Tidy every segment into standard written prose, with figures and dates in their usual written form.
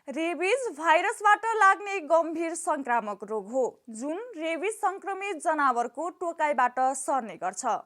Rabies भाइरसबाट लाग्ने गम्भीर संक्रामक रोग हो जुन रेबिज संक्रमित जनावरको टोकाइबाट सर्ने गर्छ।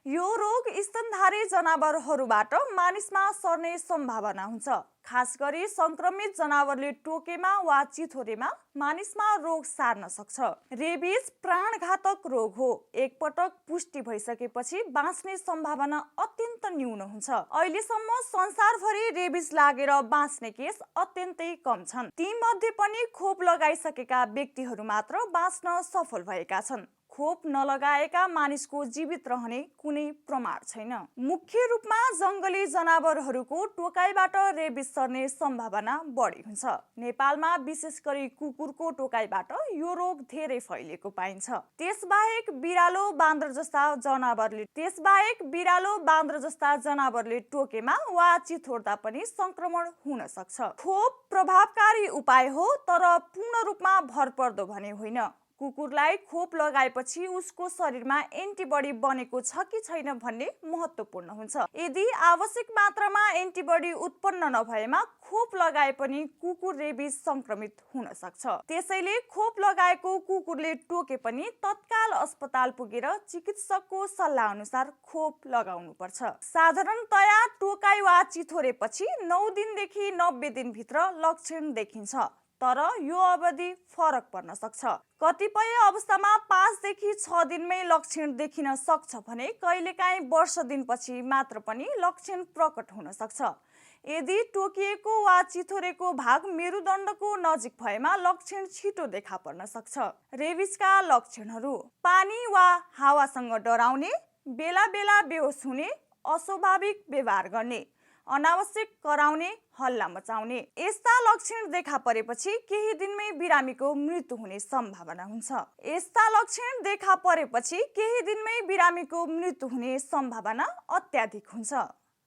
यो रोग स्तनधारी जनावरहरूबाट मानिसमा सर्ने सम्भावना हुन्छ। खास गरी संक्रमित जनावरले टोकेमा वा चिथोरेमा मानिसमा रोग सार्न सक्छ। रेबिज प्राणघातक रोग हो। एकपटक पुष्टि भइसकेपछि बाँच्ने सम्भावना अत्यन्त न्यून हुन्छ। अहिलेसम्म संसारभरि रेबिज लागेर बाँच्ने केस अत्यन्तै कम छन्। तीमध्ये पनि खोप लगाइसकेका व्यक्तिहरू मात्र बाँच्न सफल भएका छन्। खोप नलगाएका मानिसको जीवित रहने कुनै प्रमाण छैन। मुख्य रूपमा जंगली जनावरहरूको टोकाइबाट रेबिज सर्ने सम्भावना बढी हुन्छ। नेपालमा विशेष गरी कुकुरको टोकाइबाट यो रोग धेरै फैलिएको पाइन्छ। त्यसबाहेक बिरालो बाँदर जस्ता जनावरले टोकेमा वा चिथोर्दा पनि संक्रमण हुन सक्छ। खोप प्रभावकारी उपाय हो, तर पूर्ण रूपमा भरपर्दो भने होइन। कुकुरलाई खोप लगाएपछि उसको शरीरमा एन्टिबडी बनेको छ कि छैन भन्ने महत्त्वपूर्ण हुन्छ। यदि आवश्यक मात्रामा एन्टिबडी उत्पन्न नभएमा खोप लगाए पनि कुकुर रेबिज संक्रमित हुन सक्छ। त्यसैले खोप लगाएको कुकुरले टोके पनि तत्काल अस्पताल पुगेर चिकित्सकको सल्लाह अनुसार खोप लगाउनुपर्छ। साधारणतया टोकाइ वा चिथोरेपछि 9 दिनदेखि 90 दिनभित्र लक्षण देखिन्छ, तर यो अवधि फरक पर्न सक्छ। कतिपय अवस्थामा 5 देखि 6 दिनमै लक्षण देखिन सक्छ भने कहिलेकाहीँ वर्ष दिनपछि मात्र पनि लक्षण प्रकट हुन सक्छ। यदि टोकिएको वा चिथोरेको भाग मेरुदण्डको नजिक भएमा लक्षण छिटो देखा पर्न सक्छ। रेबिजका लक्षणहरू: पानी वा हावासँग डराउने, बेला बेला बेहोस हुने, अस्वाभाविक व्यवहार गर्ने, अनावश्यक कराउने, हल्ला मचाउने। यस्ता लक्षण देखा परेपछि केही दिनमै बिरामीको मृत्यु हुने सम्भावना अत्याधिक हुन्छ।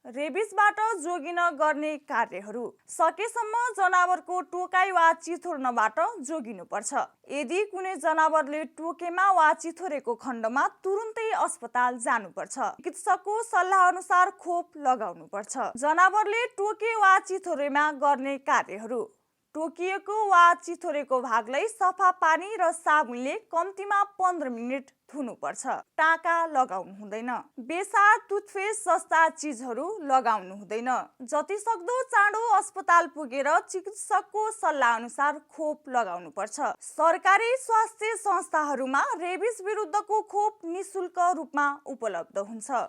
रेबिजबाट जोगिन गर्ने कार्यहरू: सकेसम्म जनावरको टोकाइ वा चिथोर्नबाट जोगिनुपर्छ। यदि कुनै जनावरले टोकेमा वा चिथोरेको खण्डमा तुरुन्तै अस्पताल जानुपर्छ। चिकित्सकको सल्लाह अनुसार खोप लगाउनुपर्छ। जनावरले टोके वा चिथोरेमा गर्ने कार्यहरू: टोकिएको वा चिथोरेको भागलाई सफा पानी र साबुनले कम्तीमा 15 मिनेट धुनुपर्छ। टाका लगाउनु हुँदैन। बेसार टुथपेस्ट जस्ता चिजहरू लगाउनु हुँदैन। जतिसक्दो चाँडो अस्पताल पुगेर चिकित्सकको सल्लाह अनुसार खोप लगाउनुपर्छ। सरकारी स्वास्थ्य संस्थाहरूमा रेबिज विरुद्धको खोप निशुल्क रूपमा उपलब्ध हुन्छ।